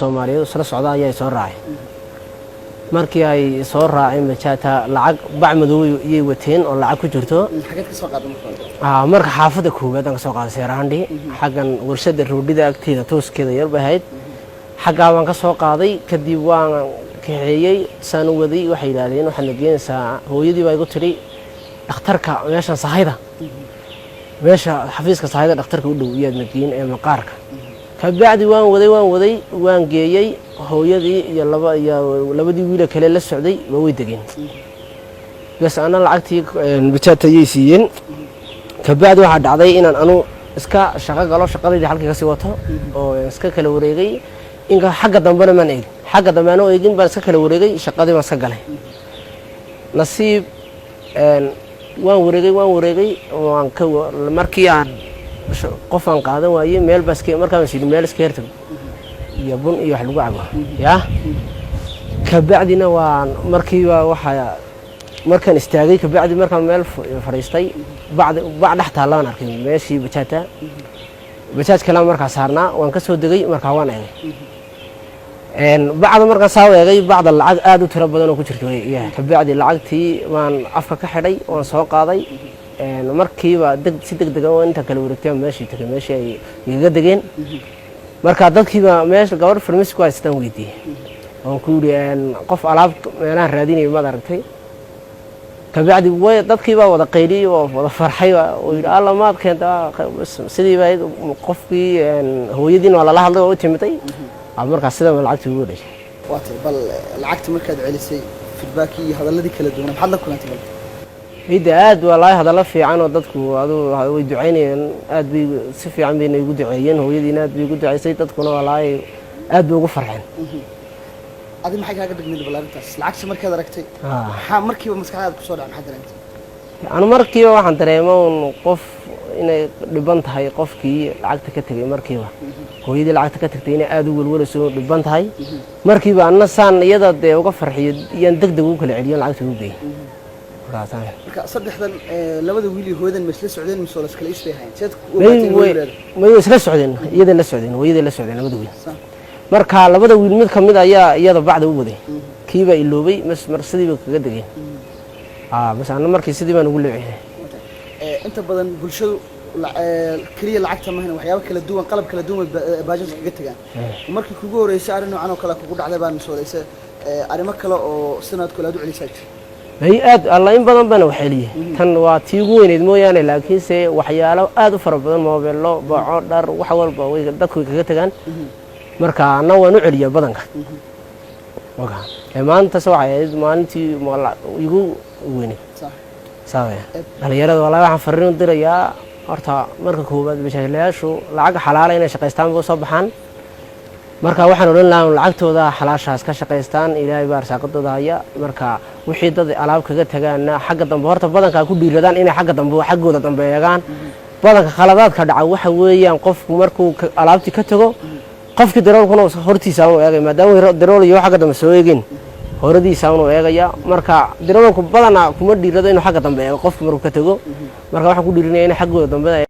Soomaaliyeed isla socda ayaa soo raacay. Markii ay soo raaceen bajaata, lacag bac madow iyay wateen oo lacag ku jirto. Xageed ka soo qaaday marka hore? Marka xaafadda koowaad aan ka soo qaaday, Seeraandhi, xaggan warshada roodhida agteeda, tooskeeda yar bay ahayd. Xaggaa baan ka soo qaaday. Kadib waan kaxeeyey, saan u waday waxay yidhaahdeen, "Waxaad na geenaysaa." Hooyadii baa igu tidhi, "Dhakhtarka meeshan sahayda, meesha xafiiska sahayda, dhakhtarka u dhow iyaad na geen ee maqaarka." Kabacdi waan waday, waan waday, waan geeyey. Hooyadii iyo laba iyo labadii wiila kale la socday ba way degeen bas. Ana lacagtii bajaata ayay siiyeen. Kabacdi waxaa dhacday inaan anu iska shaqo galo, shaqadaydii halkii kasii wato oo iska kala wareegay. Inka xagga dambena maan eegin, xagga dambe anoo eegin baan iska kala wareegay, shaqadii baan iska galay. Nasiib waan wareegay, waan wareegay, waan ka markii aan qof aan qaadan waayey meel baa iska markaan is yidhi meel iska hertag iyo bun iyo wax lagu cabo yaa. Kabacdina waan markiiba waxaa markaan istaagay, kabacdi markaan meel fadhiistay, bacdi bac dhex taallaan arkay meeshii bajaata. Bajaaj kalea markaa saarnaa, waan ka soo degay. Markaa waan eegay bacda. Markaan saa eegay bacda, lacag aada u tiro badan oo ku jirta. Kabacdi lacagtii waan afka ka xidhay, waan soo qaaday. Markiiba deg si deg degan oo intaan kala wareegtay meeshii tagay, meeshii ay igaga degeen. Marka dadkiiba meesha gabadh farmasi ku haystaan weydiiyey oon ku yidhi, "Qof alaab meelaha raadinayo maad aragtay?" Kabacdi way dadkii baa wada qayliyey oo wada farxay oo yidhi, "Alla, maad keenta?" Sidii baa qofkii hooyadiina waa lala hadlay oo u timiday. Markaas sidaa lacagtii ugu dhashay. Waa tay. Bal lacagta markaad celisay, feedbackii iyo hadalladii kala duwan maxaad la kulantay bal? Ciidda aad waa lahay hadallo fiican oo dadku adu way ducaynayeen. Aad bay si fiican bayna igu duceeyeen. Hooyadiina aad bay igu duceysay, dadkuna walaahi aad bay ugu farxeen. Adi maxay kaaga dhignayd bal arrintaas, lacagta markaad aragtay? Maxaa markiiba maskaxdaada kusoo dhacay? Maxaad dareentay? Anu markiiba waxaan dareema un qof inay dhiban tahay, qofkii lacagta ka tegay. Markiiba hooyadii lacagta ka tagtay inay aada u welwalayso, dhiban tahay. Markiiba anna saan iyada dee uga farxiyo iyaan deg deg ugu kala celiyo, lacagta ugu geeyay. Marka saddexdan, labada wiil iyo hooyadan, ma isla socdeen mise waa iskala is bay ahayn? Seed ku may ogaateen way hooyada? May, way isla socdeen, iyaday la socdeen, hooyaday la socdeen labada wiil. Marka labada wiil mid kamid ayaa iyada bacda u waday, kiibaa iloobay. Mas mar sidii bay kaga degeen. Bas anna markii sidii baan ugu leecinay. Inta badan bulshadu keliya lacagta mahna, waxyaabo kala duwan, qalab kala duwan bay baajajka kaga tegaan. Markii kugu horeysay arrin noocan oo kale kugu dhacday baa mise horeyse arrimo kale oo sanad kale aad u celisaa jira? May, aad alla in badan baana wax celiyey. Tan waa tii ugu weyneyd mooyaane, laakiinse waxyaalo aad u fara badan, moobeello, baco, dhar, wax walba way dadku way kaga tegaan. Marka anna waan u celiyaa badanka. Waka maantas waxay ahayd maalintii igu weyneyd. Saawaya dhalinyarada wallahi waxaan fariin u dirayaa horta marka koowaad, bashaashlayaashu lacag xalaala inay shaqaystaan ba usoo baxaan. Marka waxaan odhan lahaa lacagtooda xalaashaas ka shaqaystaan, Ilaahay baa arsaaqadooda haya. Marka wixii dad alaab kaga tagaana, xagga dambe horta badankaa ku dhiiradaan inay xagga dambe, xaggooda dambe eegaan. Badanka khaladaadka dhaca waxa weeyaan, qofku markuu alaabtii ka tago, qofkii daroolkuna hortiisa unu eegay, maadaama darool iyo xagga dambe soo eegin, horadiisa unu eegaya. Marka daroolku badanaa kuma dhiirado inuu xagga dambe eego qofku markuu ka tago. Marka waxaan ku dhiirinaya inay xaggooda dambe